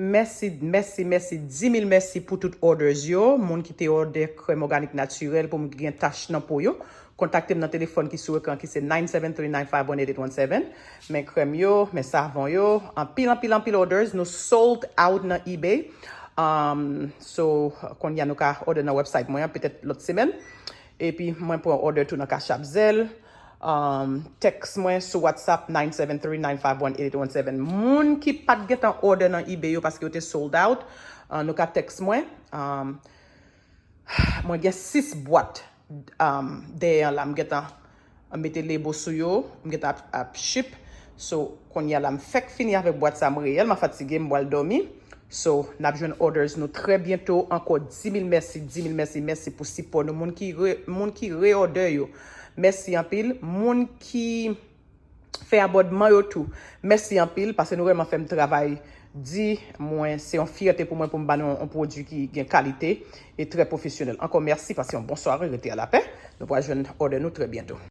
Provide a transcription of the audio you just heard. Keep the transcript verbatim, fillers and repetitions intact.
Mèsi, mèsi, mèsi, dimil mèsi pou tout orders yo. Moun ki te order krèm òganik natirèl pou moun ki gen tach nan po yo, kontakte m nan telefòn ki sou ekran ki se nine seven three nine five one eight eight one seven. Men krèm yo, men savon yo, anpil, anpil, anpil orders. Nou sold out nan eBay. Um, so, kounye a nou ka order nan website mwen an, petèt lòt semèn. Epi, mwen pran order tou nan Cash App Zelle. Um, text mwen sou WhatsApp nine seven three nine five one eight eight one seven. Moun ki pa t gentan order nan eBay yo paske yo te sold out, uh, nou ka text mwen. Um, mwen gen sis bwat, um, dèyè an la. M gentan mete label sou yo. M gentan ap, ap ship. So, kounye a la, m fèk fini avèk bwat sa. M reyèlman fatige, m pral dòmi. So, n ap jwenn orders nou trè byento ankò. Dimil mèsi, dimil mèsi, mèsi pou sipò nou. Moun ki re, moun ki reorder yo, mèsi anpil. Moun ki fè abòdman yo tou, mèsi anpil, paske nou rèlman fè m travay di. Mwen, se yon fyète pou mwen pou m ba nou yon pwodui ki gen kalite e trè pwofesyonèl. Ankò mèsi, pase yon bon sware, rete a lapè. Nou pral jwenn order nou trè byento.